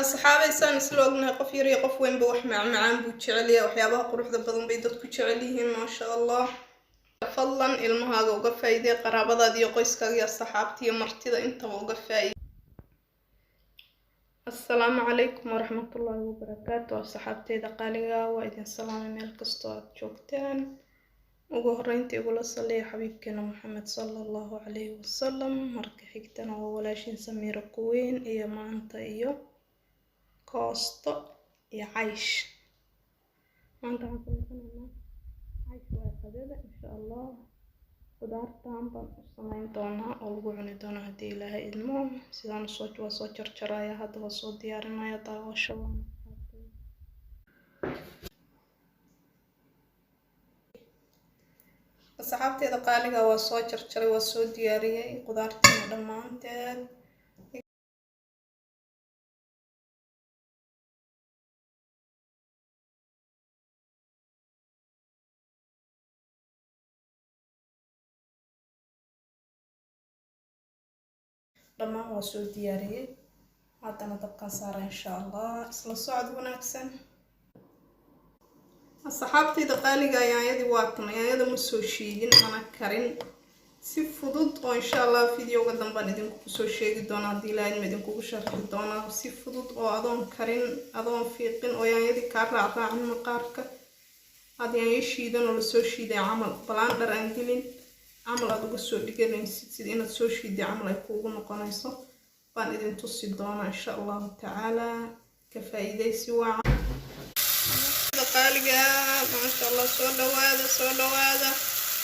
Asxaabay, saan isla ognahay, qof yar iyo qof weynba wax macmacaan buu jecel yahay. Waxyaabaha quruxda badan bay dadku jecel yihiin, maasha Allah. Fadlan ilmahaaga uga faa'iidey, qaraabadaada iyo qoyskaaga iyo asxaabta iyo martida intaba uga faa'iidey. Assalaamu calaykum waraxmatullaahi wabarakaatu. Asxaabteyda qaaliga, waa idin salaamay meel kastoo aad joogtaan. Ugu horreynta igula saliya xabiibkeena Maxamed sala Allahu calayhi wasalam. Marka xigtana waa walaashin Samiiro Quweyn iyo maanta iyo koosto iyo caysh. Maanta waxaan sameysanaynaa caysh, waa qadada insha Allah. Qudaartan baan u sameyn doonaa oo lagu cuni doonaa haddii Ilaahay idmo. Sidaan usoo waa soo jarjaraya hadda, waa soo diyaarinaya. Daawasho. Asxaabteeda qaaliga, waa soo jarjaray, waa soo diyaariyey qudaartiina dhammaanteed. Dhammaan waa soo diyaariyey, haddana dabkaan saara insha Allah. Isla socod wanaagsan, asxaabtayda qaaliga. Yaanyadii waa tan. Yaanyada ma soo shiidin mana karin, si fudud oo insha Allah videoga dambaan idinku soo sheegi doonaa haddii Ilaahay ma idinkugu sharxi doonaa, si fudud oo adoon karin, adoon fiiqin oo yaanyadii kaa raacraacin maqaarka, aad yaanyo shiidan oo lasoo shiiday camal, blender aan gelin camal, aada uga soo dhiganaysid, sida inaad soo shiiday camal ay kuugu noqonayso baan idin tusi doonaa insha Allahu tacaala. Ka faa-iidaysi waaca qaaliga, maasha Allah. Soo dhawaada, soo dhawaada.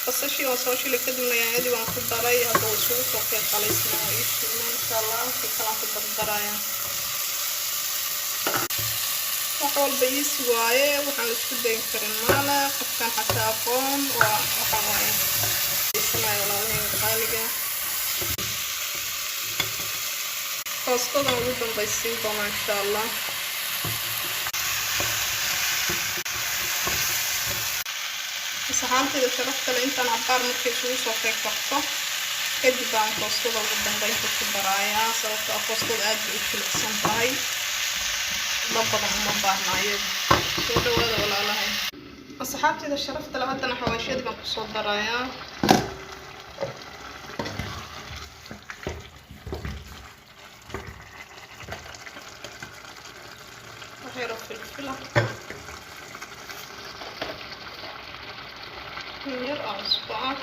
Basashii waan soo shilay, kadibna yaanyadii waan ku daray. Hadda uu isugu soo qeyb qalaysnaa oo ii shiilnaa insha Allah. Wixii kalaan ku dardaraya wax walba iisi waaye, waxaan la isku dayin karin maale. Qofkan xataa aqoon waa waxaa waaye isanaya. Walaalahayga qaaliga, koostadan ugu dambaysiin doonaa insha Allah. Saxaantayda sharaf kale, intaan cabbaar markay isugu soo qeyb karto kadib baan koostada ugu dambeynta ku daraayaa, sababto ah koostada aad bay u jilicsan tahay, dab badan uma baahna iyada. Soo dhawaada walaalahay. Asxaabtayda sharafta le, haddana xawaashyadii baan kusoo darayaa. Wax yaroo filfila, yar oo cusbo ah,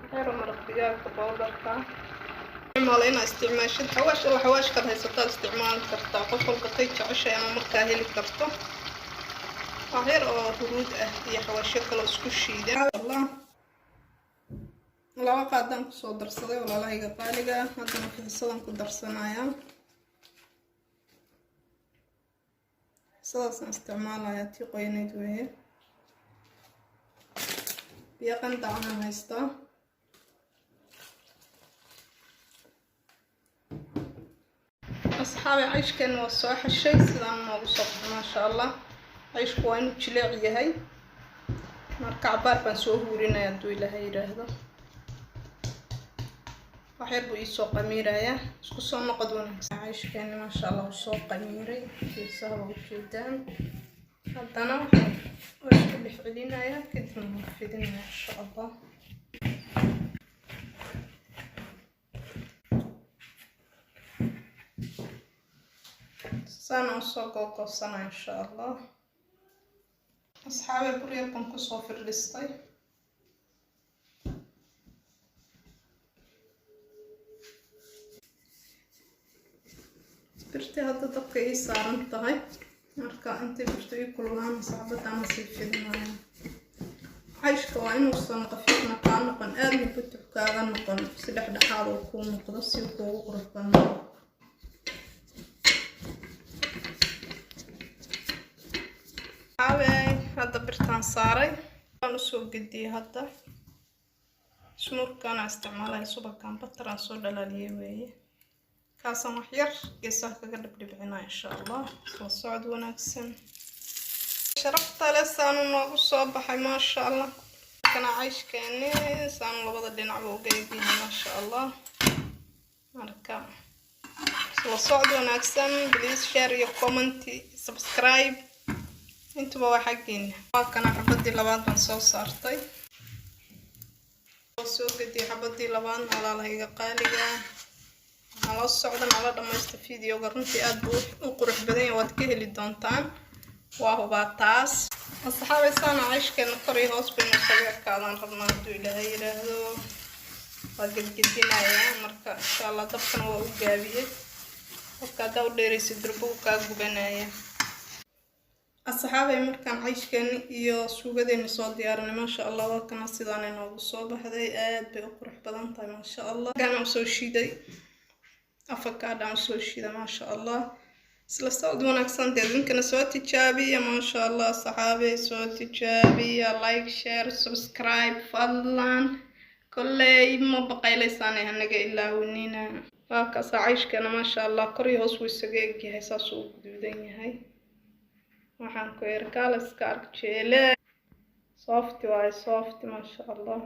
waxyaro maraq digaagka powderka. Isticmaalo inaad isticmaashid xawaash alla xawaashkaad haysataad isticmaali kartaa, qof walba tay jeceshay ama markaa heli karto. Wax yar oo huruud ah iyo xawaashyo kaloo isku shiidan. Allah, 2 qaadaan kusoo darsaday, walaalahayga qaaliga. Haddana fixisadan ku darsanayaa, sidaasaan isticmaalayaa, tii qoynayd weeye. Biyo qandacanaan haystaa. Asxaabi, cayshkeena waa soo xeshay, sidaan noogu soo baxay, maasha Allah. Cayshku waa inuu jileec yahay. Marka cabaar baan soo huurinaya hadduu Ilaahay yidhaahdo. Wax yar buu iisoo qamiirayaa. Isku soo noqod wanaagsan. Cayshkeena maasha Allah uu soo qamiiray, fiirsaha waa ujeedaan. Haddana waa isku dhex celinayaa, kadibna waan fidinaya insha Allah. Saana usoo googoosanaya insha Allah. Asxaabe, bur yar baan kusoo firdhistay. Birti hadda dabka ii saaran tahay. Marka intay birtu ii kululaana sacbadaana sii fidinaya. Cayshka waa inuusan qafiifna kaa noqon, aadna butux kaaga noqon, si dhexdhexaad uu kuu noqdo, si uu kuugu qurux badnaa. Xaabey, hadda birtaan saaray, waan usoo gediyey. Hadda smuurkaana isticmaalaya, subakan butter aan soo dhalaaliyey weeye. Kaasaan wax yar geesaha kaga dhibdhibcinaa insha Allah. Soo socod wanaagsan. Sharafta le, saanu noogu soo baxay, maasha Allah. Kana cayshkeeni saan labada dhinacba uga egyihiin, maasha Allah. Marka isla socod wanaagsan. Please share iyo comment, subscribe, intuba waa xaggiina. Waa kana, xabadii labaad baan soo saartay oo soo gediyay xabadii labaadna. Walaalahayga qaaliga, waxaa loo socda nala dhamaysta videoga. Runtii aad buu u qurux badan yahay, waad ka heli doontaan, waa hubaa taas. Asxaabaysaana cayshkeena kor iyo hoos baynu isaga ekaadaan rabnaa, hadduu Ilaahay yidhaahdo. Waa gedgedinayaa marka, insha Allah. Dabkana waa u gaabiyey. Dabka haddaa u dheeraysa, durbo uu kaa gubanaya. Asxaabay, markaan cayshkeeni iyo suugadeeni soo diyaarinay, maasha Allah, waa kana sidaan inoogu soo baxday. Aad bay u qurux badan tahay, maasha Allah. Kana usoo shiiday afakaadhaan, usoo shiiday, maasha Allah. Isla socod wanaagsan dee. Idinkana soo tijaabiya, maasha Allah. Asxaabay, soo tijaabiya. Like, share, subscribe fadlan. Kolley ma baqaylaysaanay, hanaga ilaawinina. Waa kaasa cayshkeena, maasha Allah. Kor iyo hoos wuu isaga egyahay, saasuu u guduudan yahay. Waxaan ku yiri kaaliska ark jeele, soft waaye, soft, maasha Allah.